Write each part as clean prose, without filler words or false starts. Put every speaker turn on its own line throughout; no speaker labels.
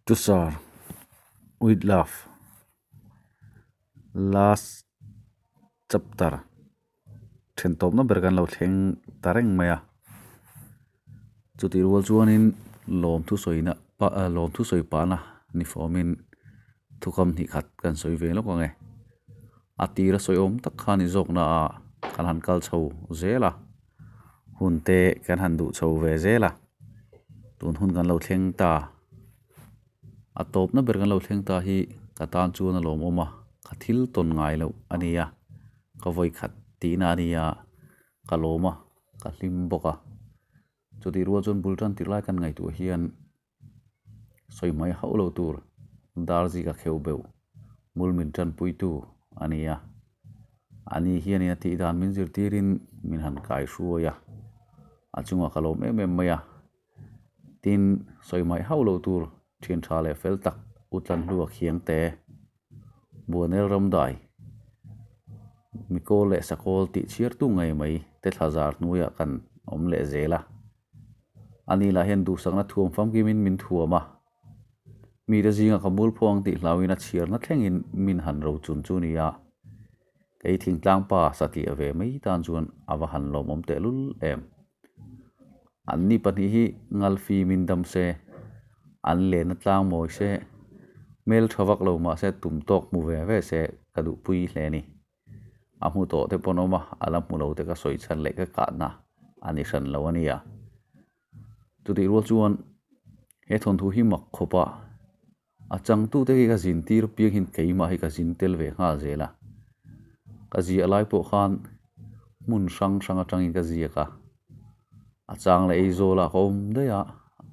To Sir with love last chapter then tawpna ber kan lo thleng ta reng mai a chutih rual chuanin lawmthu sawina pah lawmthu sawi pahna ni fawmin thukam hnih khat kan sawi ve lawk ang e a tira sawi awm tak kha ni zawkna ah kan han kal chho zel a hun te kan han duh chho ve zel a tun hun kan lo thleng ta a tawpna ber kan lo thleng ta hi ka tan chuan a lawmawm a ka thil tawn ngai loh a ni a ka vawi khat tihna a ni a ka lawm a ka hlim bawk a chutih rual chuan bul tan tirh lai kan ngaihtuah hian sawi hmai hauh lo tur dar zika kheuh beuh mul min tanpuitu a ni a ani hianin a tih dan min zirtirin min han kai hruai a a chungah ka lawm em em mai a tin sawi hmai hauh lo tur thian tha leh fel tak u tlan hlu a khiang te Buanel Ramdai Mikawl leh Sakawl tih chhiartu ngei mai te thla zar hnuaiah kan awm leh zel a. Ani lah hian duhsakna thuam famkimin min thuam a, mite zinga ka mul phuang tih hlauhin a chhiarna thlengin min han ro chun chu nia. Kei thingtlang pa satliah ve mai tan chuan a va han lawmawm tehlul em. Anni pahnih hi ngalfi min dam se, an lenna tlang mawi se, hmel tha vak lo mahse tum tawk hmu ve ve se ka duhpui hle a ni. A hmu tawh te pawn awm a, a la hmu lo te ka sawi chhan leh ka kahna a ni hran lo a nia. Chutih rual chuan he thawnthu hi mak khawp a, a changtute hi ka zin tir piang hian keimah hi ka zin tel ve nghal zel a. Ka ziah lai pawh khan hmun hrang hrang atangin ka ziak a, a chang leh Aizawlah ka awm daih a,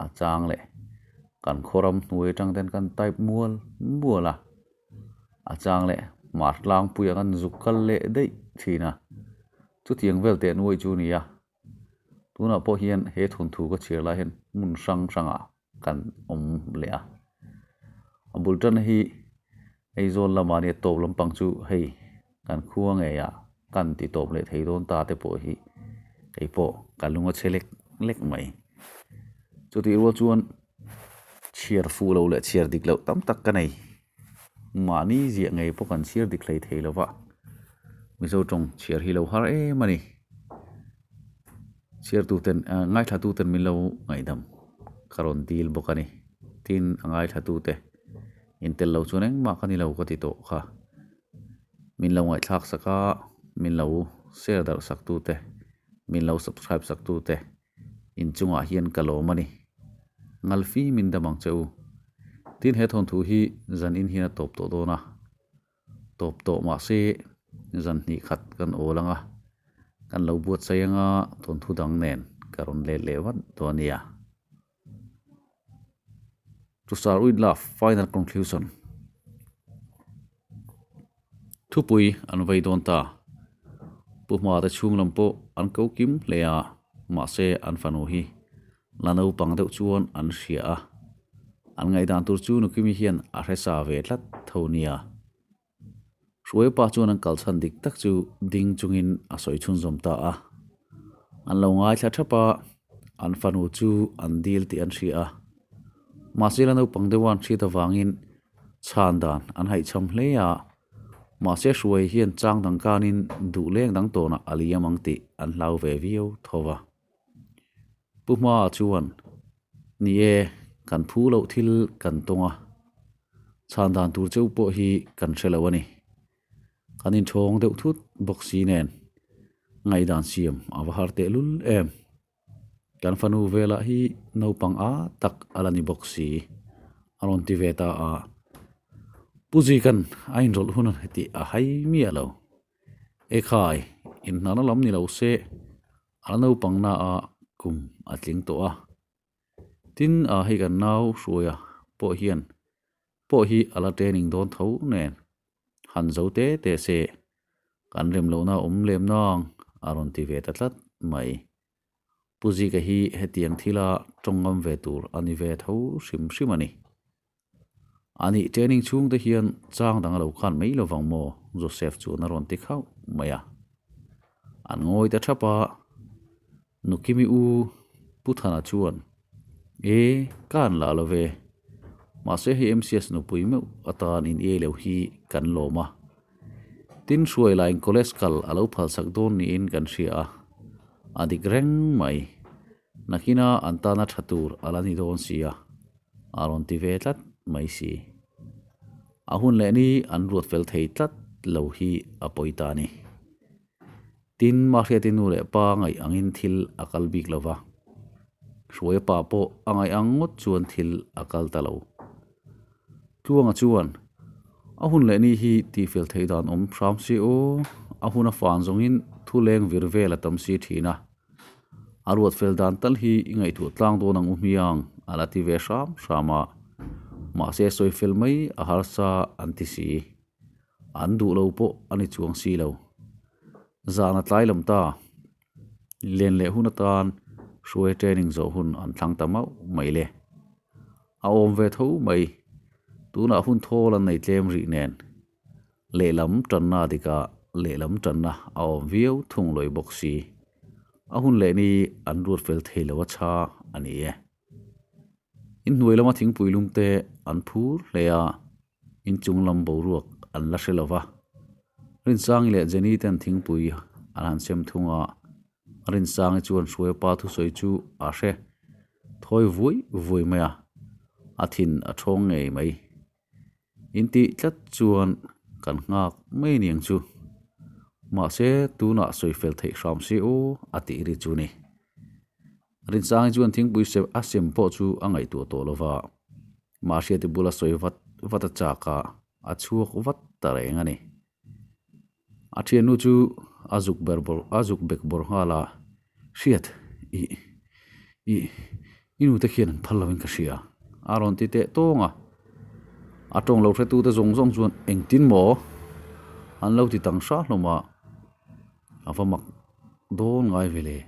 a chang leh kan khaw ram hnuai atang ten kan type mual mual a. A chang leh hmar tlangpuia kan zuk kal leh daih thin a, chutiang vel teh nuai chu a ni a. Tunah pawh hian he thawnthu ka chhiar lai hian hmun hrang hrangah kan awm leh a. A bul tan hi Aizawl lamah nia tawp lampang chu hei kan khua ngeiah kan ti tawp leh thei dawn ta te pawh hi kei pawh ka lung a che lek lek mai. Chutih rual chuan chhiar fuh loh leh chhiar dik loh tam tak ka nei. Mahni ziah ngei pawh kan chhiar dik hlei thei lova, Mizo tawng chhiar hi lo har em a ni. Chhiar tu ten ngaithla tu ten min lo ngaihdam ka rawn dil bawk a ni. Tin a ngaithla tu te intel lo chuan engmah ka ni lo ka ti tawh kha. Min lo ngaihthlak sak a, min lo share darh sak tu te, min lo subscribe sak tu te inchungah hian ka lawm a ni. Ngalfi min dam ang che u. Tin he thawnthu hi zan in hian a tawp tawh dawn a, tawp tawh mah se zan hnih khat kan awl ang a, kan lo buatsaih anga thawnthu dang nen ka rawn let leh vat dawn a nia. To start with love, final conclusion. Thupui an vei dawn ta. Pu Hma te chhung lam pawh an ko kim hle a, mahse an fanu hi la naupang deuh chuan an hria a. An ngaihdan tur chu Nukimi hian a hre sa ve tlat tho nia. Hruaipa chuan an kalchhan dik tak chu ding chungin a sawi chhunzawm ta a. An lo ngaithla thap a, an fanu chu an dil tih an hria a. Mahse la naupang deuha an hriat avangin chhan dan an haihchham hle a. Mahse Hruai hian chang dang kanin duh leng dang tawnah a liam ang tih an hlau ve viau tho va. Pu Hma chuan, Ni e, kan phu loh thil kan tawng a, chhan dan tur cheu pawh hi kan hre lo a ni. Kan inthawng deuh thut bawk si nen ngaihdan siam a va har tehlul em. Kan fanu velah hi naupang a tak a la ni bawk si, a rawn ti ve ta a. Pu Zikan a inrawlh hun tih a hai miah lo. Ekhai, inhnahna lam ni lo se. A naupang na a kum a tling tawh a, tin a hei kan nau hruaia pawh hian pawh hi a la training dawn tho nen han zo te te se kan rem lohna a awm lem nang a rawn ti ve ta tlat mai. Pu Zika hi hetiang thila tawngngam ve tur a ni ve tho hrim hrim a ni. Anih training chhung te hian chang dang a lo khan mai lovang maw? Joseph chuan a rawn ti khauh mai a. An ngawi ta thap a, Nukimi u Pu Thana chuan, E, ka an lah lo ve. Mahse hei MCS nupui meuh atan in iai lo hi kan lawm a. Tin hruai lain college kal a lo phalsak dawn niin kan hria a, a dik reng mai. Nakina an tana tha tur a la ni dawn si a, a rawn ti ve tlat mai si. A hun leh ni an ruat fel thei tlat lo hi a pawi ta a ni. Tin, Mahriati nu leh pa ngaih angin thil a kal bik lo va, Hruaia pa pawh a ngaih ang ngawt chuan thil a kal ta lo. Tluanga chuan, A hun leh ni hi tihfel theih dan awm hram si aw, a hun a fan zawngin thu leng vir vel a tam si thin a. A ruat fel dan tal hi i ngaihtuah tlang dawn ang u hmiang, a la ti ve hram hram a. Mahse sawi fel mai a harsa an ti si. An duh lo pawh a ni chuang si lo. Zan a tlai lam ta. Len leh hun atan hruai training zawh hun an thlang ta mauh mai le. A awm ve tho mai. Tunah hun thawl an nei tlem rih nen. Lehlam tanna dikah lehlam tanna a awm viau thung lawih bawk si. A hun leh ni an ruat fel thei lo a tha a ni e. Inhnuai lama thingpui lum te an phur hle a. Inchung lam boruak an la hre lo va. Rinsangi leh Jenny ten thingpui an han sem thung a, Rinsangi chuan Hruaipa thusawi chu a hre thawi vui vui mai a, a thin a thawng ngei mai. Intih tlat chuan kan nghak mai niang chu. Mahse tunah sawi fel theih hram si aw a tih ri chu ni. Rinsangi chuan thingpui a sem pawh chu a ngaihtuah tawh lo va. Mahriati bula sawi vat vat a chak a, a chhuak vat ta reng a ni. A thiannu chu a zuk ber bawr a zuk bek bawr nghal a, Hriat, i, i, i nute khian an phal lovin ka hria, a rawn ti teh tawng a. A tawng lo hretute zawng zawng chuan engtin maw an lo ti tang hra hlawm a, a va mak dawn ngai ve le.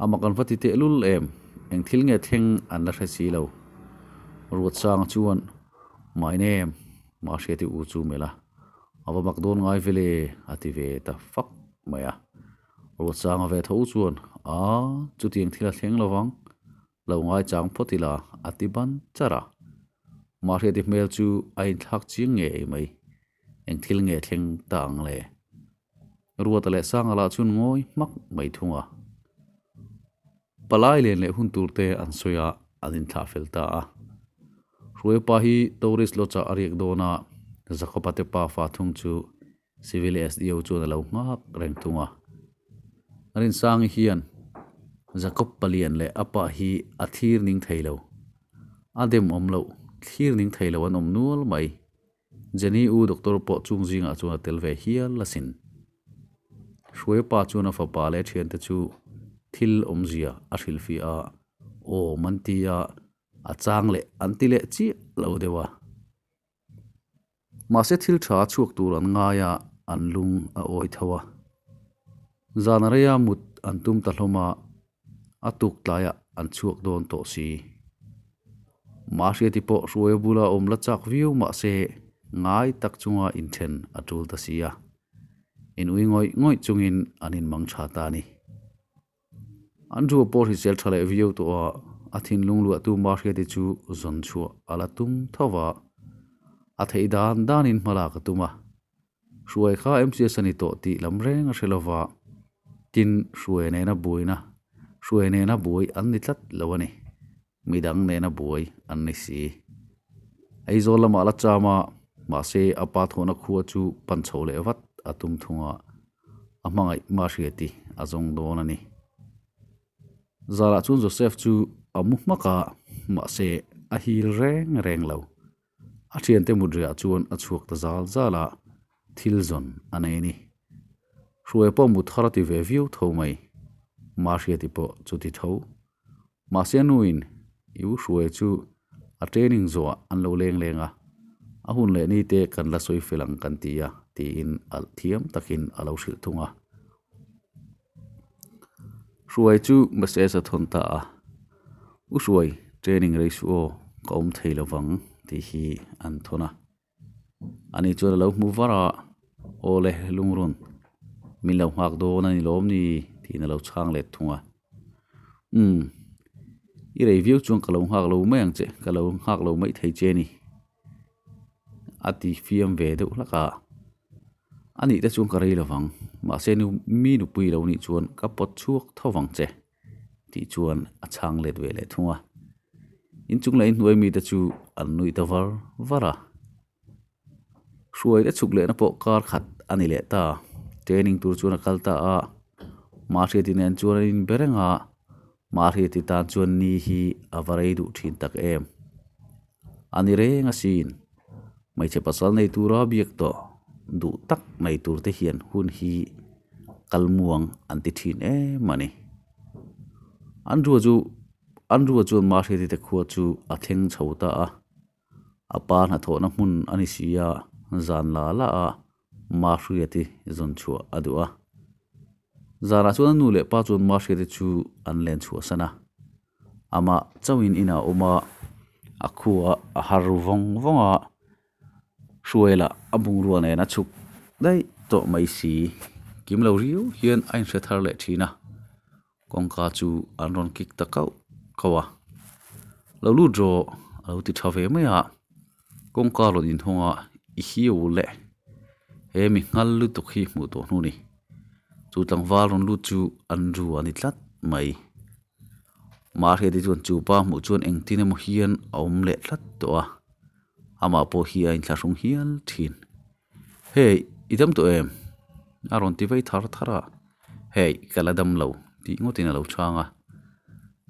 A mak an va ti teh lul em? Eng thil nge thleng an la hre si lo. Ruatsanga chuan, My name, Mahriati u chu melh a, a va mak dawn ngai ve le, a ti ve ta fak mai a. Ruatsanga ve tho chuan, A, chutiang thil a thleng lo vang, lo ngaichang phawt ila, a ti ban char a. Mahriati hmel chu a inthlak chiang ngei mai. Eng thil nge thleng ta ang le? Ruata leh Sanga lah chuan ngawi hmak mai thung a. Palai len leh hun tur te an sawi a, an inthlah fel ta a. Hruaipa hi Tourist Lodge ah a riak dawn a, Jacob-a te pafa thung chu Civil SDO chuan a lo nghak reng thung a. Rinsangi hian Jacob palian leh a pa hi a thlir ning thei lo. A dem awm loh, thlir ning thei lo an awm nual mai. Jenny u doctor pawh chung zingah chuan a tel ve hial asin. Hruai pa chuan a fapa leh thiante chu thil awmzia a hrilhfiah a, aw man ti a, a chang leh an ti leh chiah lo deuh a. Mahse thil tha chhuak tur an ngai a, an lung a awi tho a. Zan a reia mut an tum ta hlawm a, a tuk tlaiah an chhuak dawn tawh si. Mahriati pawh hruaia bula awm la chak viau mahse ngai tak chunga inthen a tul ta si a, inui ngawih ngawih chungin an inmang tha ta a ni. An rua pawh hrisel tha leh viau tawh a, a thinlung luahtu Mahriati chu zawn chhuah a la tum tho va, a theih dan danin hma lak a tum a. Hruai kha MCS a ni tawh tih lam reng a hre lova, tin hruai nena buaina, hruai nena buai an ni tlat lo a ni, midang nena buai an ni si. Aizawl lamah la cham a, mahse a pa thawhna khua chu pan chho leh vat a tum thung a, a hmangaih Mahriati a zawng dawn a ni. Zarah chuan Joseph chu a mu hmak a, mahse a hil reng reng lo. A thiante mut riah chuan a chhuak ta zal zal a, thil zawn a nei a ni. Hruai pawh mut har a ti ve viau tho mai, Mahriati pawh chu ti tho. Mahse a nuin i u Hruai chu a training zawhah an lo leng leng a, a hun leh ni te kan la sawi fel ang kan ti a, tiin alh thiam takin a lo hrilh thung a. Hruai chu message a thawn ta a, U Hruai, training rei suh aw, ka awm thei lo vang tih hi an thawn a. Ani chuan a lo hmu var a, Aw le, lungrun, min lo nghak dawn a ni lawm ni tiin a lo chhang let thung a. Umm, I rei viau chuan ka lo nghak lo mai ang che, ka lo nghak lo mai thei che ni. A ti fiam ve deuh hlak a. A nih te chuan ka rei lovang, mahse nu mi nupui lo nih chuan ka pawt chhuak tho vang che tih chuan a chhang let ve leh thung a. Inchung leh inhnuai mite chu an nui ta var var a. Hruai te chhuk lehna pawh kar khat a ni leh ta. Training tur chuan a kal ta a, Mahriati nen chuan an inbe reng a, Mahriati tan chuan ni hi a va rei duh thin tak em. A ni reng asin, hmeichhe pasal nei tura biak tawh duh tak nei tur te hian hun hi kal muang an ti thin em a ni. Andrew chu Andrew chuan Mahriati te khua chu a thleng chho ta a. A pa hnathawhna hmun a ni si a, zan la la a Mahriati zawn chhuah a duh a. Zanah chuan a nu leh pa chuan Mahriati chu an len chhuahsan a. Amah chauhin inah a awm a, a khua a har vawng vawng a, Hruaila a bungrua nen a chhuk daih tawh mai si. Kim lo riau hian a inhre thar leh thin a, kawngka chu an rawn kik ta kauh kauh a. Lo lut rawh a lo ti tha ve mai a, kawngka rawn inhawng a, i hiu leh he mi nghal lutuk hi hmuh tawh hnu ni. Chu tlangval rawn lut chu an ru a ni tlat mai. Mahriati chuan chu pa hmuh chuan engtin emaw hian a awm leh tlat tawh a. Amah pawh hi a inthlahrung hial thin. Hey, i dam tawh em? A rawn ti vei thar thar a. Hey, ka la dam lo tih ngawtin a lo chhang a.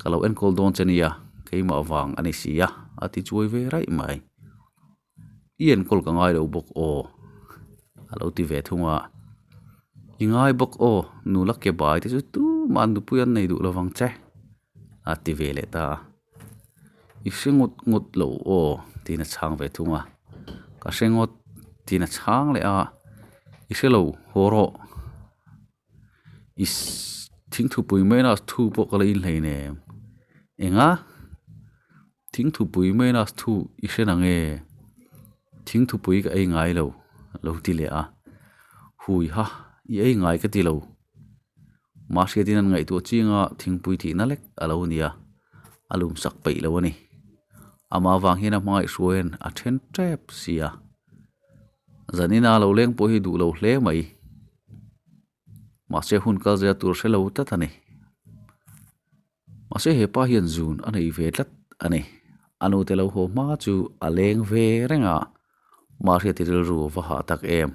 Ka lo enkawl dawn che nia, keimah vang a ni si a, a ti chuai ve raih mai. I enkawl ka ngai lo bawk aw, a lo ti ve thung a. I ngai bawk aw, nula ke bai te chu tumah nupui an nei duh lovang che. a ti ve leh ta a i hre ngawt ngawt lo aw tiin a chhang ve thung a ka hre ngawt tiin a chhang leh a i hre lo haw rawh i thingthupui maina thu pawh ka la inhlei nem eng a thingthupui maina thu i hre na nge thingthupui ka ei ngai lo a lo ti leh a hui ha i ei ngai ka ti lo. Mahriatin an ngaihtuah chinga thingpui tihna lek a lo ni a, a lumsak peih lo a ni. Amah avang hian a hmangaih hruaiin a then tep si a. Zanina lo leng pawh hi duh lo hle mai. Mahse hun kal zia tur hre lo tlat a ni. Mahse he pa hian zun a nei ve tlat a ni. A nute lo haw hma chu a leng ve reng a, Mahriati rilru a va hah tak em.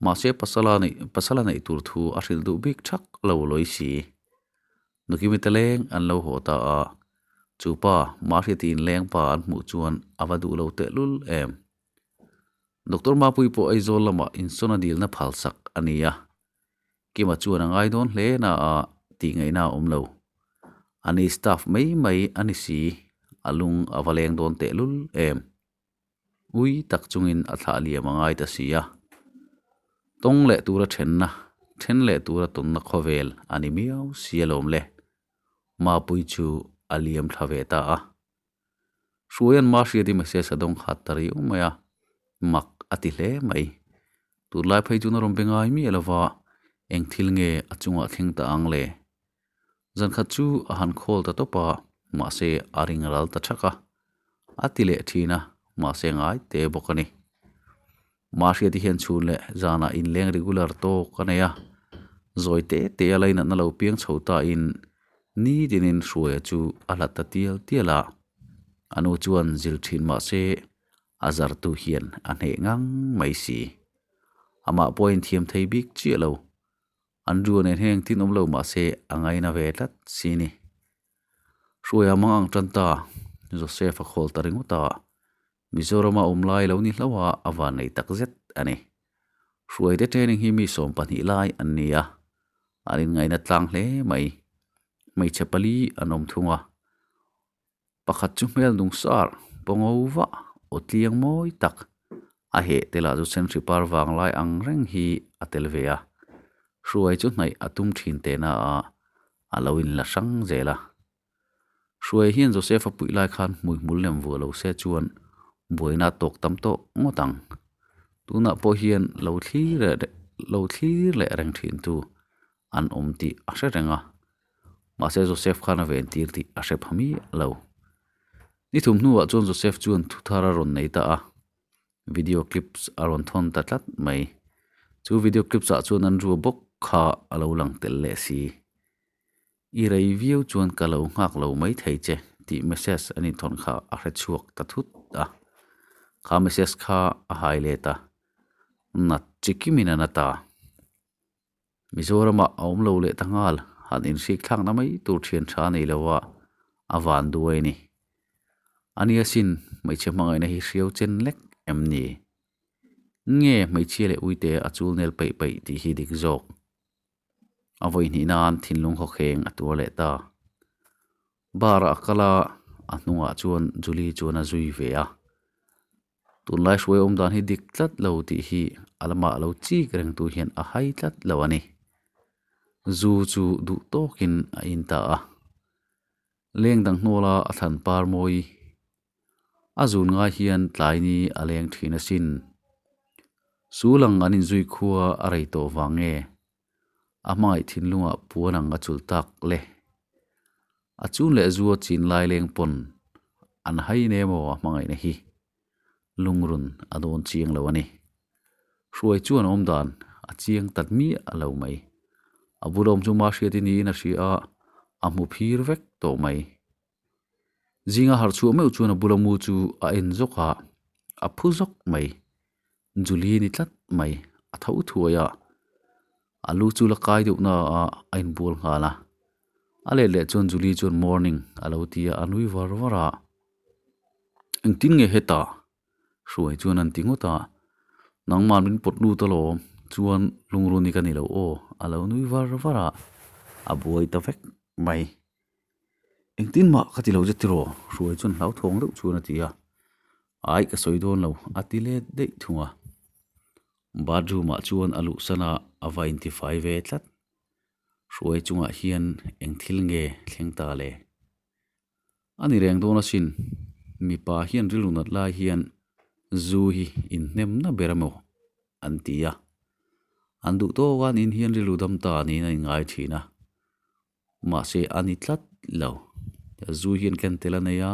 Mahse pasala neih pasala neih tur thu a hrilh duh bik thak lo lawi si. Nukimi te leng an lo haw ta a, chu pa Mahriati inleng pa an hmuh chuan a va duh lo tehlul em. Doctor Mapui pawh Aizawl lamah insawn a dilna phal sak a ni a, Kima chuan a ngai dawn hle na a tih ngaihna a awm lo. Ani staff mai mai a ni si, a lung a va leng dawn tehlul em. Ui tak chungin a thlah liam a ngai ta si a. Tawng leh tura thenna, then leh tura tawnna khawvel a ni miau si alawm le. Mapui chu a liam thla ve ta a. Hruaia'n Mahriati message a dawng khat ta riau mai a, mak a ti hle mai. Tunlai phei chuan a rawn be ngai miah lova, eng thil nge a chungah thleng ta ang le? Zan khat chu a han khawl ta tawp a, mahse a ring ral ta thak a. A ti leh thin a, mahse ngai te bawk a ni. Mahriati hian chhun leh zanah inleng regular tawk a nei a, zawi te te a lainatna lo piang chho ta in nitinin Hruaia chu a hlat ta tial tial a. A nu chuan zil thin mahse a zartu hian a hneh ngang mai si. Amah pawhin thiam thei bik chiah lo. Andrew nen hian engtin awm lo mahse a ngaina ve tlat si ni. Hruaia mang ang tan ta, Joseph a khawl ta ringawt a, Mizorama awm lai lo ni hlauh a a van nei tak zet a ni. Hruaite training hi mi 12 lai an ni a, an inngaina tlang hle mai. Hmeichhe pali an awm thung a, Pakhat chu hmel nung sar pawngo vah aw tliang mawi tak a heh te lah chu senhri par vang lai ang reng hi a tel ve a, hruai chu hnaih a tum thin teh na a a lo in la hrang zel a. Hruai hian Joseph a puih lai khan hmui hmul lem vuah lo se chuan buaina a tawk tam tawh ngawt ang. Tunah pawh hian lo thlir lo thlir leh reng thin tu an awm tih a hre reng a. Mahse Joseph khan a ven tir tih a hre pha miah lo. Ni thum hnuah chuan Joseph chuan thu thar a rawn nei ta a, video clips a rawn thawn ta tlat mai. Chu video clips ah chuan an rua bawk kha a lo lang tel leh si. I rei viau chuan ka lo nghak lo mai thei che tih message an inthawn kha a hre chhuak ta thut a. Kha message kha a hai let a, nat chikimin a na ta. Mizoramah a awm lo leh ta nghal, han inhrik thlakna mai tur thian tha nei lo a, a van duai a ni. A nia sin, hmeichhe hmangaihna hi hriau chen lek em ni? Nge hmeichhia leh uite a chul nel peih peih tih hi dik zawk? A vawi hnih nan thinlung hawkheng a tuar leh ta. Bar ah a kal a, a hnungah chuan Julie chuan a zui ve a. Tunlai hruai awm dan hi dik tlat lo tih hi a lamah lo chik reng tu hian a hai tlat lo a ni. Zu chu duh tawkin a in ta a. Leng dang hnawla a thlan par mawi. A zun ngai hian tlai ni a leng thin asin. Sul ang an inzui khua a rei tawh vang nge? A hmangaih thinlungah puan ang a chulh tak le. A chun leh zua chin lai leng pawn an hai ne maw a hmangaihna hi lungrun a dawn chiang lo a ni. Hruai chuan awm dan a chiang tat miah lo mai. A bul awm chu Mahriati niin a hria a, a hmu phir vek tawh mai. Zinga harh chhuah meuh chuan a bula mu chu a en zawk a, a phu zawk mai. Julie ni tlat mai, a tho thuai a, a lu chu la kai deuh na a a inbual nghal a. A let leh chuan Julie chuan morning a lo ti a, a nui var var a. Engtin nge hetah? Hruai chuan an ti ngawt a, Nangmah min pawt lut alawm, chuan lungruni ka ni lo aw a lo nui var var a, a buai ta vek mai. Engtin mah ka ti lo che tiraw? Hruai chuan hlauthawng deuh chuan a ti a, Ai ka sawi dawn lo a ti let daih thung a. Bathroom ah chuan a luhsan a, a va intifai ve tlat. Hruai chungah hian eng thil nge thleng ta le? A ni reng dawn asin, mipa hian rilru nat lai hian zu hi inhnemna ber emaw an ti a. An duh tawk a nin hian rilru dam ta niin a inngai thin a. Mahse a ni tlat lo. Zu hian ken tel a nei a,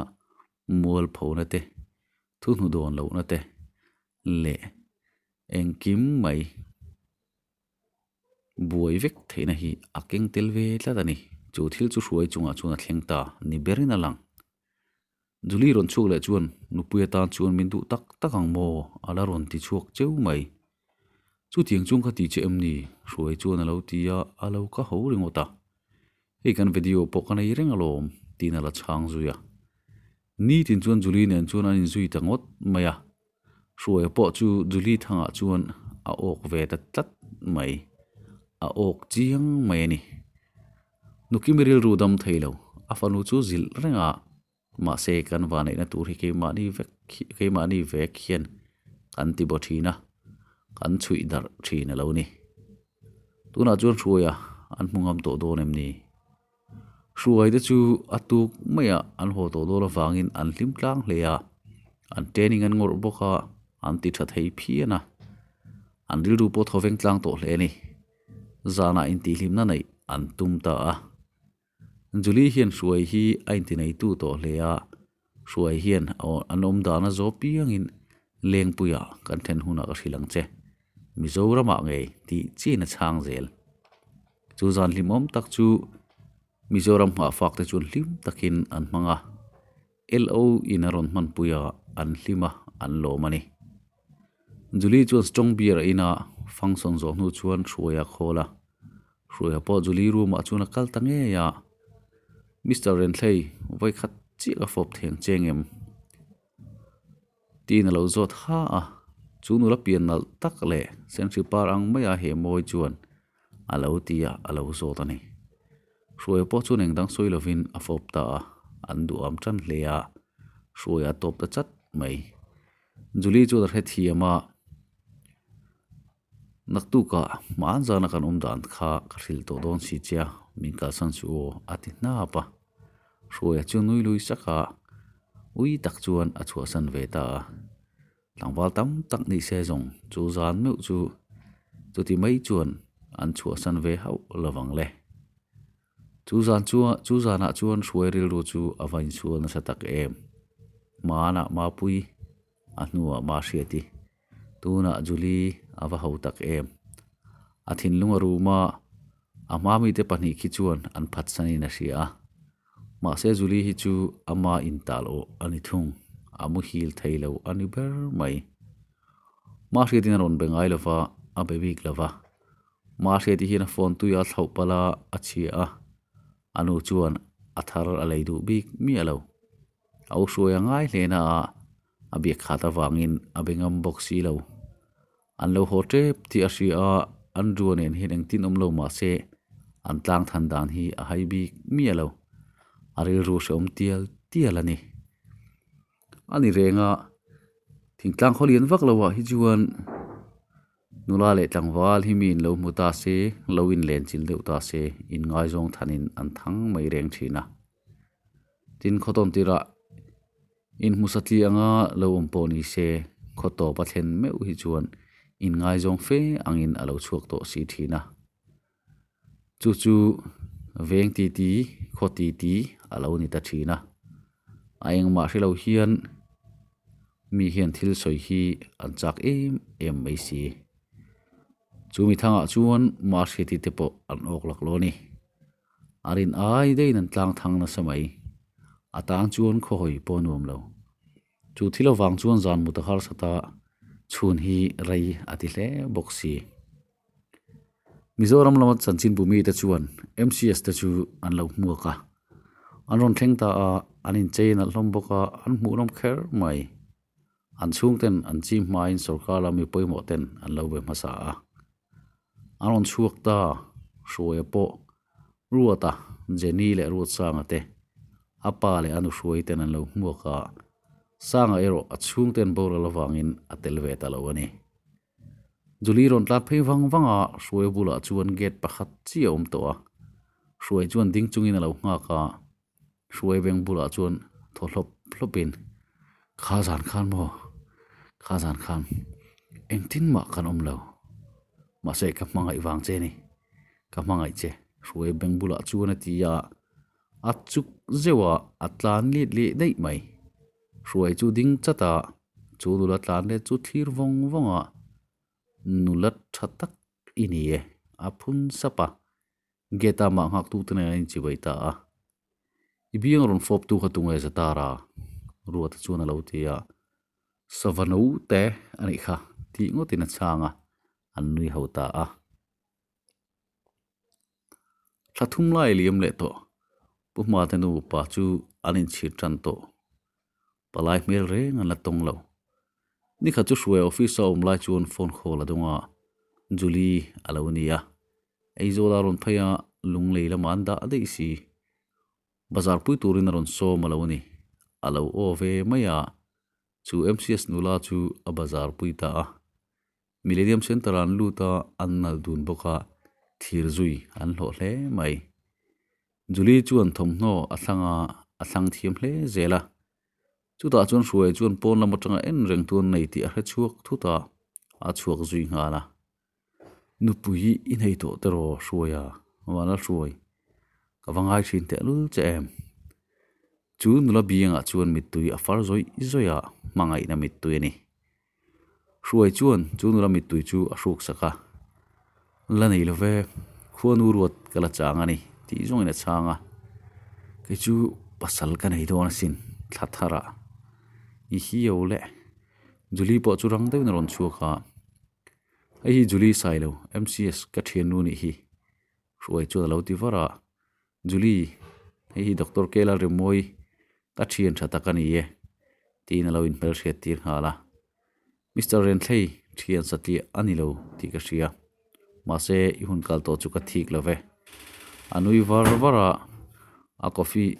mualphona te, thuhnu dawn lohna te leh engkim mai buai vek theihna hi a keng tel ve tlat a ni. Chu thil chu hruai chungah chuan a thleng ta ni berin a lang. Julie rawn chhuak leh chuan nupui atan chuan min duh tak tak ang maw? A la rawn ti chhuak cheu mai. Chutiang chuan ka ti che em ni? Hruai chuan a lo ti a, a lo ka ho ringawt a. Hei kan video pawh ka nei reng alawm tiin a la chhang zui a. Nitin chuan Julie nen chuan an inzui ta ngawt mai a. Hruaia pawh chu Julie thangah chuan a awk ve ta tlat mai. A awk chiang mai a ni. Nukimi rilru dam thei lo, a fanu chu zilh reng a, mahse kan vaneihna tur hi keimahni vek keimahni vek hian kan ti baw thin a, kan chhuih darh thin a lo ni. Tunah chuan Hruaia an hmu ngam tawh dawn em ni? Hruai te chu a tuk maiah an haw tawh dawn avangin an hlim tlang hle a, an training an ngawrh bawk a, an ti tha thei phian a, an rilru pawh thaw veng tlang tawh hle a ni. Zanah intihhlimna neih an tum ta a. Julie hian Hruai hi a intineitu tawh hle a, Hruai hian an awm dan a zaw piangin Lengpuiah kan then hunah ka hrilh ang che. Mizoramah ngei tih chiin a chhang zel. Chu zan hlimawm tak chu Mizoram nghahfak te chuan hlim takin an hmang a, LO in a rawn hmanpui a, an hlim a, an lawm a ni. Julie chuan strong beer a in a, function zawh hnu chuan Hruaia a khawl a. Hruaia pawh Julie room ah chuan a kal ta ngei a, Mister Renthlei, vawikhat chiah ka fawp theng che ngem? Tiin a lo zawt ha a, chu nula pian nalh tak leh senhri par ang maia he mawi chuan a lo ti a, a lo zawt a ni. Hruaia pawh chuan eng dang sawi lovin a fawp ta a, an duham tan hle a, Hruaia a tawp ta chat mai. Julie chuan a hrethiam a, Naktukah hmaan zana kan awm dan kha ka hrilh tawh dawn si che a, min kalsan suh aw a ti hnap a. Hruaia chu nui lui sak a, ui tak chuan a chhuahsan ve ta a. Tlangval tam tak ni se zawng chu zan meuh chu chuti mai chuan an chhuahsan ve hauh lovang le. Chu zan chuan chu zanah chuan hruai rilru chu a va insual nasa tak em. Hmanah Mapui a hnuah Mahriati tunah Julie a va ho tak em. A thinlung a rum a, a hma mite pahnih khi chuan an phatsanin a hria a. Mahse Julie hi chu ama intal awh a ni thung, a muhil thei lo a ni ber mai. Mahriatin a rawn be ngai lo va, a be bik lo va. Mahriati hian a phone tui a thlauh palh a, a chhia a, a nu chuan a thar a lei duh bik miah lo. A u hruai a ngai hle na a, a biak khat avangin a be ngam bawk si lo. An lo haw tep tih a hria a, Andrew-a nen hian engtin awm lo mah se an tlang than dan hi a hai bik miah lo. A rilru hrehawm tial tial a ni. A ni reng a, thingtlang khaw lian vak loah hi chuan nula leh tlangval hi mi in lo hmu ta se, lo inlen chil deuh ta se, inngaizawng thanin an thang mai reng thin a. Tin, khaw tawn tirah inhmu satliah anga lo awm pawh ni se, khaw tawp a thlen meuh hi chuan inngaizawng fe angin a lo chhuak tawh si thin a. Chu chu veng titi, khaw titi a lo ni ta thin a. A engmah hre lo hian mi hian thil sawi hi an chak em em mai si. Chu mi thangah chuan Mahriati te pawh an awk laklawh a ni. A rin ai deihin an tlang thang nasa mai. A tan chuan khawhawi pawh a nuam lo. Chu thil avang chuan zan mut a harsat a, chhun hi rei a ti hle bawk si. Mizoram lama chanchinbu mite chuan MCS te chu an lo hmuak a. An rawn thleng ta a, an inchei nalh hlawm bawk a, an hmuhnawm kher mai. An chhungten an chim hmain sorkar lama mi pawimawh ten an lo be hmasa a. An rawn chhuak ta, Hruaia pawh Ruata, Jenny leh Ruatsanga te, a pa leh a nu Hruai ten an lo hmuak a, Sanga erawh a chhungten boral avangin a tel ve ta lo a ni. Julie rawn tlat phei vang vang a, Hruaia bulah chuan gate pakhat chiah a awm tawh a, Hruai chuan ding chungin a lo nghak a, Hruai veng bulah chuan thaw hlawp hlawpin, Kha zan khan maw? Kha zan khan engtin mah kan awm lo. Mahse ka hmangaih vang che ni. Ka hmangaih che, Hruai beng bulah chuan a ti a. A chuk zeuh a, a tlan let leh daih mai. Hruai chu ding chat a, chu nula tlan let chu thlir vawng vawng a, Nula tha tak i ni e, a phun sap a. Gate a mah nghak tu te nen an inchibai ta a. I biang rawn fawp tu kha tunge Zatara? Ruata chuan a lo ti a. Sava no te a nih kha tih ngawtin a chhang a, an nui ho ta a. Thla thum lai liam leh tawh Pu Hmate nupa chu an inchhir tan tawh. Palai hmel reng an la tawng lo. Nikhat chu Hruai office a awm lai chuan phone call a dawng a, Julie a lo ni a. Aizawl a rawn phei a, lunglei lamah an dah daih si. Bazar pui turin a rawn sawm a lo ni. A lo aw ve mai a, chu MCS nula chu a bazar pui ta a. Millennium Centre ah an lut a, an nalh dun bawk a, thir zui an hlawh hle mai. Julie chuan thawmhnaw a thlang a, a thlang thiam hle zel a. Chutah chuan Hruaia chuan pawn lam atanga en reng tu an nei tih a hre chhuak thut a, a chhuak zui nghal a. Nupui i nei tawh teraw Hruaia, Vanlal Hruai, ka va ngai thin tehlul che em? Chu nula biangah chuan mittui a far zawih zawih a, hmangaihna mittui a ni. Hruai chuan chu nula mittui chu a hruk sak a, La nei lo ve, khuanu ruat ka la chang a ni tih zawngin a chhang a, Kei chu pasal ka nei dawn asin thla thar ah i hiau le. Julie pawh chu rang deuhin a rawn chhuak a, Hei hi Julie Sailo, MCS ka thiannu nih hi Hruai chuan a lo ti var a, Julie, hei hi Doctor Kela Rimawi ka thian tha tak a ni e, tiin a lo inhmelhriat tir nghal a. Mister Renthlei thian satliah a ni lo tih ka hria, mahse i hun kal tawh chu ka thik lo ve. A nui var var a, a coffee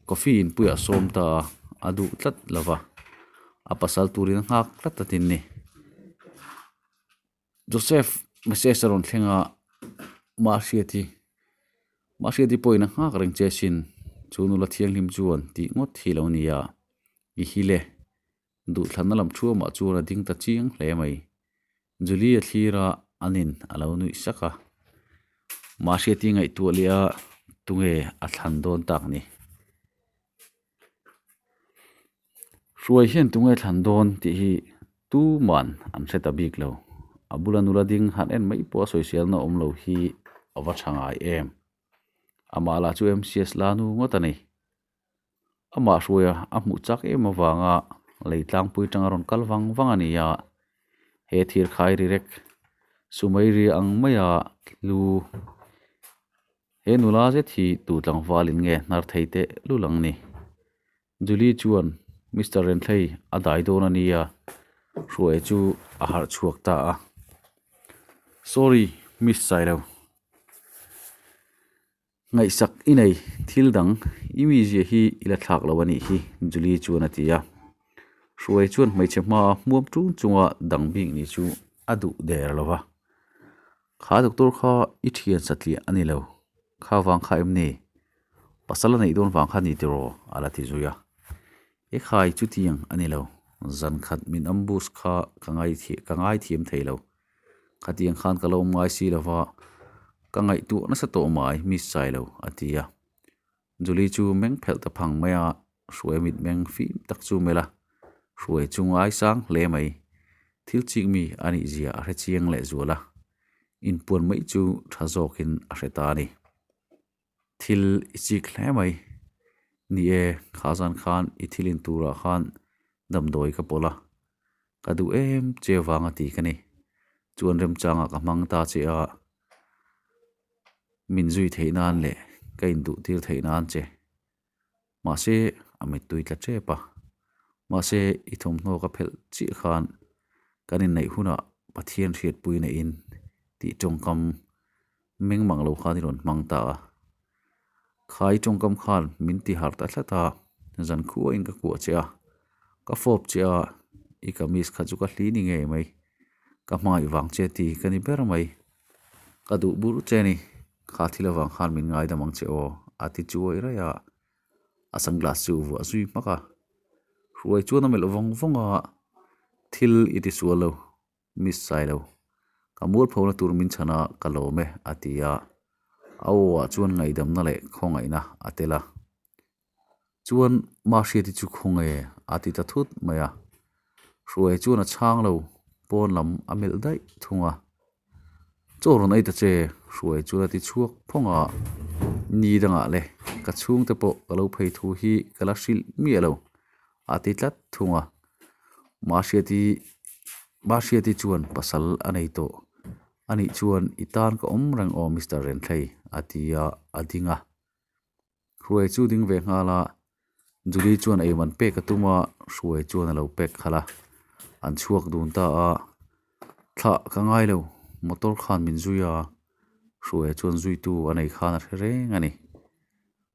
coffee inpuiah a sawm ta a, a duh tlat lo va, a pasal turin a nghak tlat a tin ni. Joseph message a rawn thleng a, Mahriati, Mahriati pawhin a nghak reng che asin, chu nula thianghlim chuan tih ngawt hi lo ni a, i hil e. Duhthlanna lam thuamah chuan a ding ta chiang hle mai. Julie a thlir a, anin a lo nuih sak a. Mahriati ngaihtuah leh a. Tunge a thlan dawn tak ni? Hruai hian tunge thlan dawn tih hi tuman an hre ta bik lo. A bula nula ding han en mai pawh a sawiselna awm lo hi a va tha ngai em. Amah lah chu MCS la nu ngawt a ni. Amah hruaia a hmuh chak em avanga lei tlangpui tanga rawn kal vang vang a ni a, he thir khai ri rek sumai ri ang maia lu he nula zet hi tu tlangvalin nge hnar thei teh lul ang ni. Julie chuan Mister Renthlei a dai dawn a nia, hruaia chu a harh chhuak ta a. Sorry Miss Sailo. Ngaihsak i nei, thil dang i mizia hi i la thlak lo a nih hi, Julie chuan a ti a. Hruai chuan hmeichhe hmaa hmuam ṭung chunga dang bik ni chu a duh der lo va. Kha doctor kha i ṭhian satliah a ni lo, kha vang kha em ni? Pasal a neih dawn vang kha ni tiraw? a la ti zui a. E khai chutiang a ni lo, zan khat min ambush kha ka ka ngaithiam thei lo. Khatiang khan ka lo awm ngai si lova, ka ngaihtuah nasa tawh mai Miss Sailo, a ti a. Julie chu meng phelh ta phang mai a, hruai mit meng fim tak chu melh a, hruai chu ngai sang hle mai. Thil chik mi a nih zia a hre chiang leh zual a, inpuan mai chu tha zawkin a hre ta a ni. Thil i chik hle mai. Ni e, kha zan khan i thil in turah khan damdawi ka pawlh a, ka duh em che vang a ti ka ni. Chuan remchangah ka hmang ta che a, min zui theih nan leh ka induh tir theih nan che. Mahse, a mittui tla tep a. Mahse, i thawmhnaw ka phelh chiah khan kan inneih hunah Pathian hriatpui neihin tih tawngkam meng mang lo khan i rawn hmang ta a. Kha i tawngkam khan min ti harh ta tlat a, zan khuain ka kuah che a, ka fawp che a, i kamis kha chu ka hli ni ngei mai, ka hmangaih vang che ti ka ni ber mai, ka duh bur che a ni, kha thil avang khan min ngaidam ang che aw a ti chuai raih a, a sunglass chu vuah zui hmak a, hruai chuan a melh vawng vawng a, thil i ti sual lo. Miss Sailo, ka mualphona tur min chhan a, ka lawm e, a ti a. A aw ah chuan ngaihdamna leh khawngaihna a tel a. Chuan Mahriati chu khawnge a ti ta thut mai a. Hruai chuan a chhang lo, pawn lam a melh daih thung a. Chaw rawn ei ta che, Hruai chuan a ti chhuak phawng a. Ni dangah le, ka chhungte pawh ka lo phei thu hi ka la hrilh miah lo, a ti tlat thung a. Mahriati Mahriati chuan pasal a nei tawh a nih chuan i tan ka awm reng aw Mister Renthlei a ti a, a ding a. Hruai chu ding ve nghal a, Julie chuan eiman pek a tum a, Hruai chuan a lo pek khalh a, an chhuak dun ta a, Thlah ka ngai lo, motor khan min zui a, Hruai chuan zuitu a nei khan a hre reng a ni.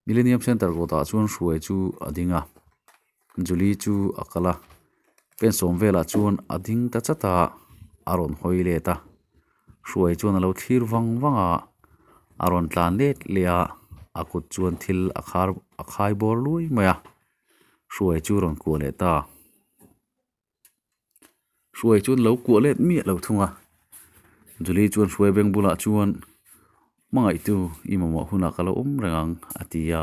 Millennium Centre kawtah chuan Hruai chu a ding a, Julie chu a kal a, pen sawm velah chuan a ding ta chat a, a rawn hawi let a, Hruai chuan a lo thlir vang vang a, a rawn tlan let leh a, a kut chuan thil a khar a khai bawr luai mai a, Hruai chu a rawn kuah leh ta. Hruai chuan lo kuah let miah lo thung a, Julie chuan Hruai beng bulah chuan hmangaihtu i mamawh hunah ka lo awm reng ang a ti a,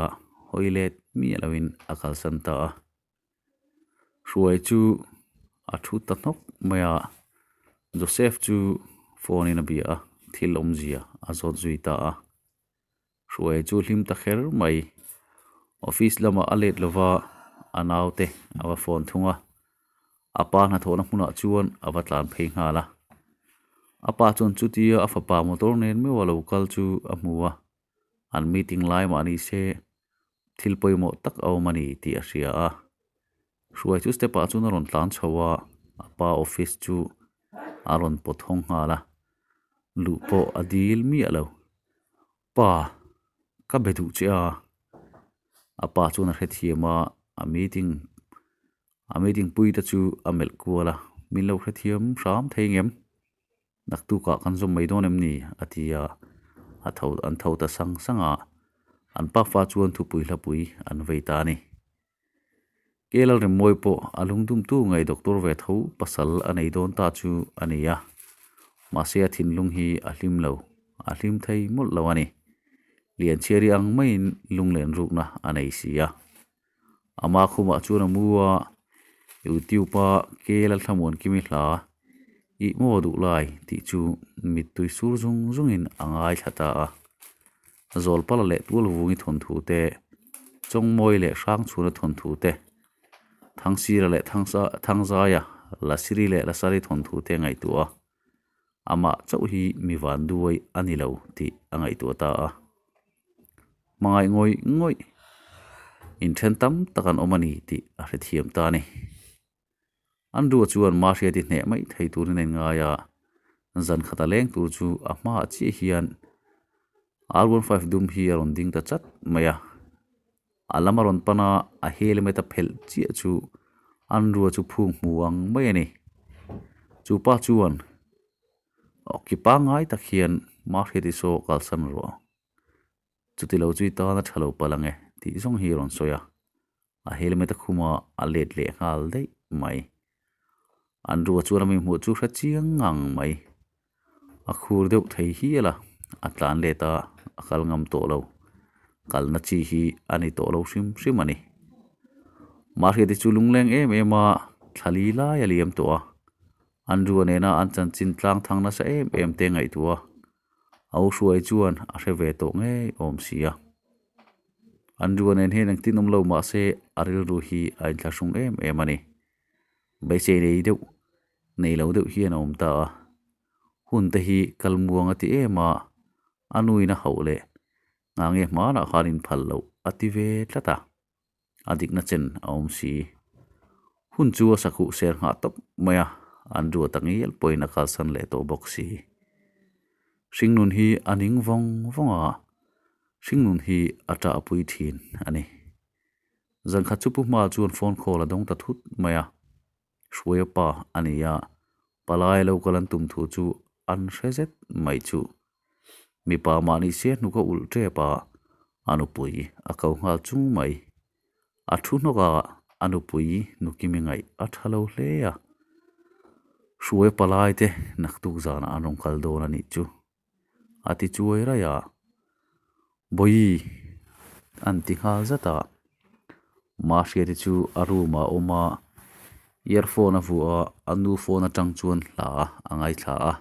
hawi let miah loin a kalsan ta a. Hruai chu a thu ta hnawk mai a, Joseph chu phone in a bia a, thil awmzia a zawt zui ta a. Hruai chu hlim ta kher mai. Office lamah a let lova a naute a va phone thung a, a pa hnathawhna hmunah chuan a va tlan phei nghal a. A pa chuan chutia a fapa motor nen meuh a lo kal chu a hmu a, an meeting lai mah ni se thil pawimawh tak a awm a ni tih a hria a. Hruai chu step ah chuan a rawn tlan chho a, a pa office chu a rawn pawt hawng nghal a, luh pawh a dil miah lo. Pa, ka be duh che a, a pa chuan a hrethiam a, a meeting a meeting pui te chu a melh kual a, min lo hrethiam hram thei ngem? Naktukah kan zawm mai dawn em ni? a ti a, a tho an tho ta sang sang a, an pafa chuan thupui hlapui an vei ta a ni. Kelal Remmawi pawh a lungdumtu ngei doctor ve tho pasal a nei dawn ta chu a ni a, mahse a thinlung hi a hlim lo, a hlim thei mawlh lo a ni. Lianchhiari ang maiin lunglen rukna a nei si a. Ama khumah chuan a mu a, YouTube-a Kela Thlamuankimi hla Ih maw duh lai tih chu mittui sur zung zungin a ngaithla ta a. Zawlpala leh Tualvungi thawnthu te, Chawngmawi leh Hrangchhuna thawnthu te, Thangsira leh Thangzaia, Lasiri leh Lasari thawnthu te ngaihtuah a. Amah chauh hi mi van duai a ni lo tih a ngaihtuah ta a. Hmangaih ngawih ngawih inthen tam tak an awm a ni tih a hrethiam ta a ni. Andrew-a chuan Mahriati hneh mai thei turin a inngai a, zan khat a leng tur chu a hmaah chiah hian R15 dum hi a rawn ding ta chat mai a. A lam a rawn pan a, a helmet a phelh chiah chu Andrew-a chu phung hmu ang mai a ni. Chu pa chuan awki pangngai tak hian Mahriati saw kalsan rawh. Chuti lo chu i tan a tha lo palh ang e tih zawng hi a rawn sawi a. A helmet a khum a, a let leh nghal daih mai. Andrew-a chuan a mi hmuh chu hre chiang ngang mai. A khur deuh thei hial a, a tlan let a, a kal ngam tawh lo. Kalna chi hi a ni tawh lo hrim hrim a ni. Mahriati chu lungleng em em a, thla li lai a liam tawh a. Andrew-a nena an chanchin tlang thang nasa em em te ngaihtuah a, a u hruai chuan a hre ve tawh ngei awm si a. Andrew-a nen hian engtin awm lo mah se a rilru hi a inthlahrung em em a ni. Beisei nei deuh, nei lo deuh hian a awm ta a. Hun te hi kal muang a ti em a, a nuin a hauh leh nghah nge hmanah khan inphal loh a ti ve tlat a, a dikna chen a awm si. Hun chu a sakhuh ser nghah tawp mai a, an ruat a ngial pawhin a kalsan leh tawh bawk si. Hringnun hi a ning vawng vawng a, hringnun hi a ṭahpui ṭhin a ni. Zan khat chu Pu Hma chuan phone call a dawng ta thut mai a, Hruaia pa a ni a, palai lo kal an tum thu chu an hre zet mai chu. Mipa mahni se hnuk a ulh tep a, a nupui a ko nghal chung mai. A thu hnawk a, a nupui nukimi ngaih a tha lo hle a, Hruaia palai te naktuk zanah an rawn kal dawn a nih chu. A ti chuai raih a, Bawihi an ti nghal zat a, Mahriati chu a room ah a awm a, earphone a vuah a, a nu phone atang chuan hla a ngaithla a,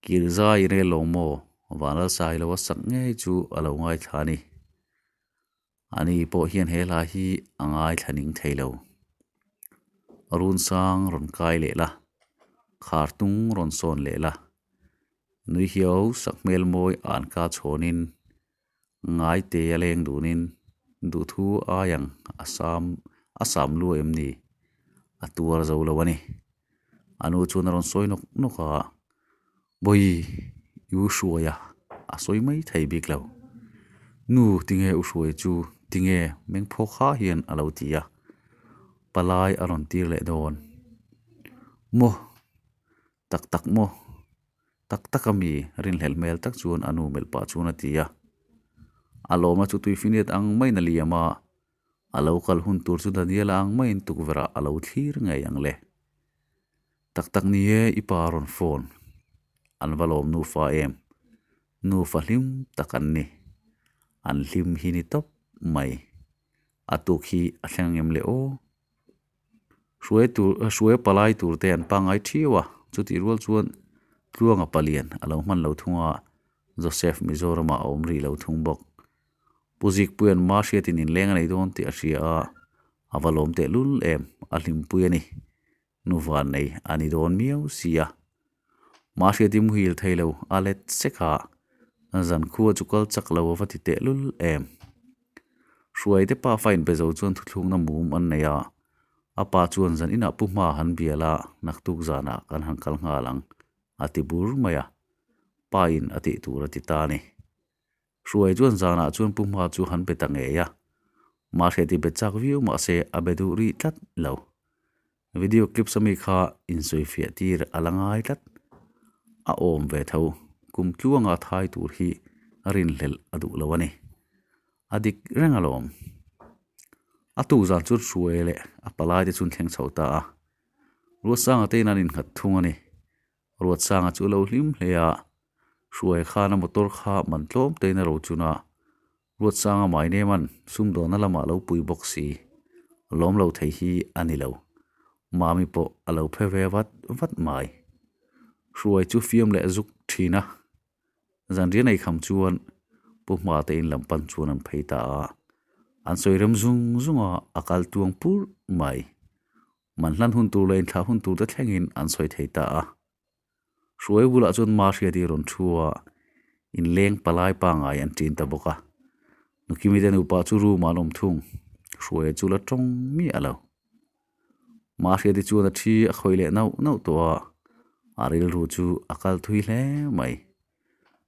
Kir zai rel lo maw Vanlalsai lo a sak ngei chu a lo ngaithla a ni. Ani pawh hian he hla hi a ngaithla ning thei lo. Run sang rawn kai leh la, khar tung rawn sawn leh la, nui hiau sak hmel mawi an ka chhawnin, ngai te a leng dunin duhthu ai ang a sam a sam lu em ni? A tuar zo lo a ni. A nu chuan a rawn sawi nawk nawk a, Bawihi, i u hruai a, a sawi mai thei bik lo. Nu, tinge u hruai chu, tinge mengphawk ha hian a lo ti a, palai a rawn tir leh dawn. Maw, tak tak maw, tak tak a mi rinhlelh hmel tak chuan a nu melh pah chuan a ti a. A lawmna chu tuifiniat ang maiin a liam a, a lo kal hun tur chu Daniela ang maiin tukverh ah a lo thlir ngei ang le. Tak tak ni e, i pa rawn phone. An va lawm nufa em? Nufa hlim tak an ni. An hlim hi ni tawp mai. A tuk hi a thleng ang em le aw? Hruai tur, hruai palai tur te an pangngai thiau a, chutih rual chuan Tluanga palian a lo hman lo thung a, Joseph Mizoramah a awm rih lo thung bawk. Pu Zikpuia'n ma hriatin inleng a nei dawn tih a hria a, a va lawm tehlul em, a hlimpui a ni. Nu van nei a ni dawn miau si a. Mahriati muhil thei lo a let sek a, zan khua chu kal chak lo a va ti teh lul em. Hruai te pa fa inpe zo chuan thuthlukna mum an nei a, a pa chuan zan inah pu hma han bial a, naktuk zanah kan han kal nghal ang a ti bur mai a, pa in a tih tur a ti ta a ni. Hruai chuan zanah chuan pu hma chu han be ta ngei a, Mahriati be chak viau mahse a be duh rih tlat lo. Video clips ami kha insawifiah tir a la ngai tlat. A awm ve tho, kum tluanga thai tur hi a rinhlelh a duh lo a ni. A dik reng alawm. A tuk zan chu Hruai leh a palai te chu an thleng chho ta a. Ruatsanga te in an innghat thung a ni. Ruatsanga chu a lo hlim hle a. Hruaia khan a motor kha man tlawm tein a rochun a, Ruatsanga Mainema'n sumdawnna lamah lo pui bawk si. Lawm lo thei hi a ni lo. Mami pawh a lo phe ve vat vat mai. Hruai chu fiam leh zuk thin a. Zanriah nei kham chuan Pu Hmate in lam pan chuan an phei ta a. An sawi rem zung zung a, a kal tuang pur mai. Man hlan hun tur leh inthlah hun tur te thlengin an sawi thei ta a. Hruai bulah chuan Ma Hriati rawn thu a, inleng palai pangai an ṭin ta bawk a. Nukimi te nupa chu room ah an awm thung, Hruaia chu la tawng miah lo. Ma Hriati chuan a thi a khawih leh nauh nauh tawh a, a rilru chu a kal thui hle mai.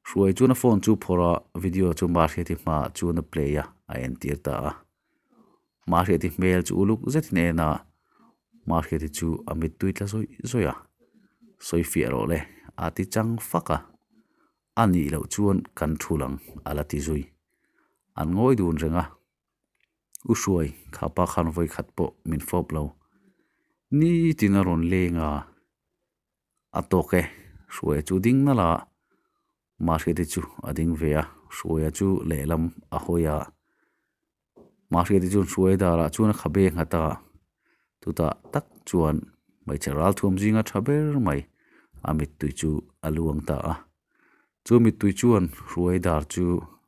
Hruai chuan a phone chu phawrh a, video chu Ma Hriati hmaah chuan a play a, a entir ta a. Mahriati hmel chu uluk zetin a en a, Mahriati chu a mittui tla zawih zawih a, Sawi fiah rawh le, a ti chang fak a, a nih loh chuan kan thul ang, a la ti zui. An ngawi dun reng a, U Hruai, kha pa khan vawi khat pawh min fawp lo, nitin a rawn leng a, a tawk e, Hruaia chu ding nalh a, Mahriati chu a ding ve a, Hruaia chu lehlam a hawi a. Mahriati chuan Hruaia darah chuan a khabe nghat a, chutah tak chuan hmeichhe ralthuam zinga tha ber mai a mittui chu a luang ta a. Chu mittui chuan Hruaia dar chu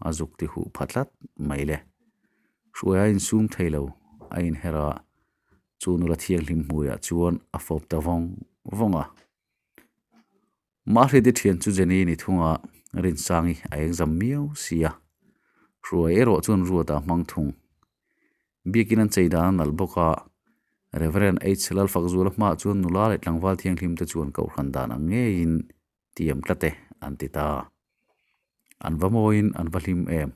a zuk ti huh pha tlat mai le. Hruaia a insum thei lo, a inher a, chu nula thianghlim hmuiah chuan a fawp ta vawng vawng a. Mahriati thian chu Jenny ni thunga Rinsangi a exam miau si a, Hruai erawh chuan Ruata a hmang thung. Biakin an chei dan a nalh bawk a, Rev. H. Lalfakzuala hmaah chuan nula leh tlangval thianghlim te chuan kohhran dan ang ngeiin tiam tlat e an ti ta. An va mawiin an va hlim em.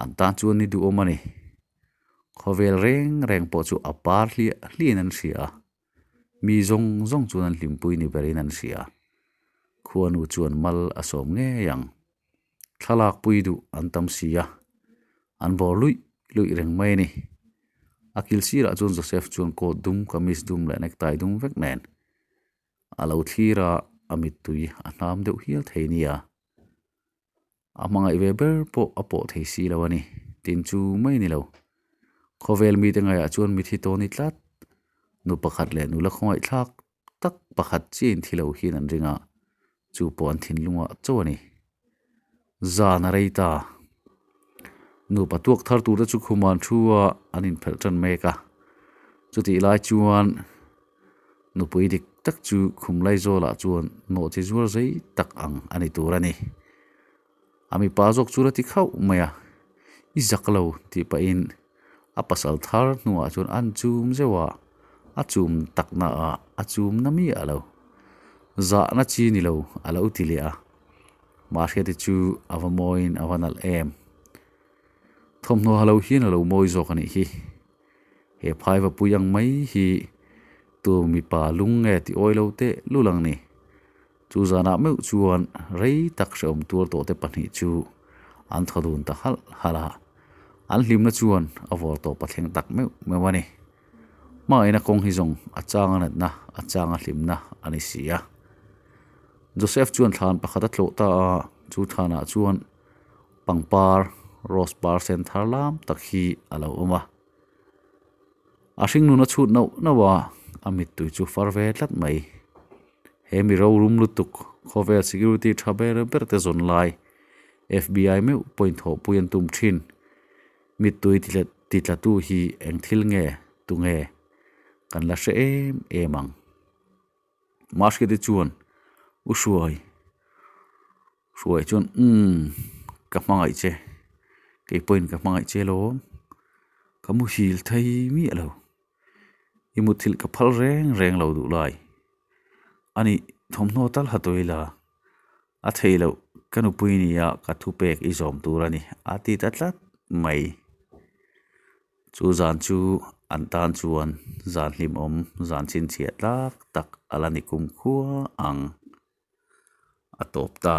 An tan chuan ni duhawm a ni. Khawvel reng reng pawh chu a par hliah hliahin an hria a. Mi zawng zawng chuan an hlimpui ni berin an hria. Khuanu chuan mal a sawm ngei ang. Thlalak pui duh an tam si a, an bawr luih luih reng mai a ni. A kil sirah chuan Joseph chuan coat dum, kamis dum leh necktie dum vek nen a lo thlir a, a mittui a hnam deuh hial thei nia. A hmangaih ve ber pawh a pawh thei si lo a ni, tin chu mai ni lo. Khawvel mite ngaiah chuan mithi tawh ni tlat, nu pakhat leh nula khawngaih thlak tak pakhat chiah in thi lo hian an ring a, chu pawh an thinlungah chauh a ni. Zan a rei ta. Nupa tuak thar turte chu khuma an thu a, an inphelh tan mek a. Chutih lai chuan Nupui dik tak chu khum Laizawlah chuan nawh chi zuar zei tak ang a ni tur a ni. A mipa zawk chu la ti khauh mai a, I zak lo tih pahin a pasal thar hnuah chuan an chum zeuh a, a chum tak naah a chum na miah lo. Zahna chi ni lo a lo ti leh a, Mahriati chu a va mawiin a va nalh em. Thawmhnaw ha lo hian a lo mawi zawk a nih hi. He phaiva pui ang mai hi tu mipa lung nge tih awi lo teh lul ang ni. Chu zanah meuh chuan rei tak hrehawm tuar tawh te pahnih chu an thaw dun ta halh halh a. An hlimna chuan a vawr tawp a thleng tak meuh meuh a ni. Hmangaihna kawng hi zawng a chang a natna, a chang a hlimna a ni si a. Joseph chuan thlan pakhat a tlawh ta a, chu thlanah chuan pangpar rose par sen thar lam tak hi a lo awm a. A hringnun a chhut nauh nauh a, a mittui chu far ve tlat mai. He mi rorum lutuk khawvel security tha ber ber te zawn lai FBI meuh pawhin thawhpui an tum thin. Mittui ti tla tu hi eng thil nge tunge kan la hre em em ang. Mahriati chuan U Hruai Hruai chuan umm ka hmangaih che kei pawhin ka hmangaih che alawm ka muhil thei miah lo i muthilh ka phal reng reng lo duh lai a nih thawmhnaw tal ha tawh ila a theih loh ka nupui nia ka thupek i zawm tur a ni a ti ta tlat mai. Chu zan chu an tan chuan zan hlimawm zan chhinchhiah tlak tak a la ni kumkhua ang. A tawp ta.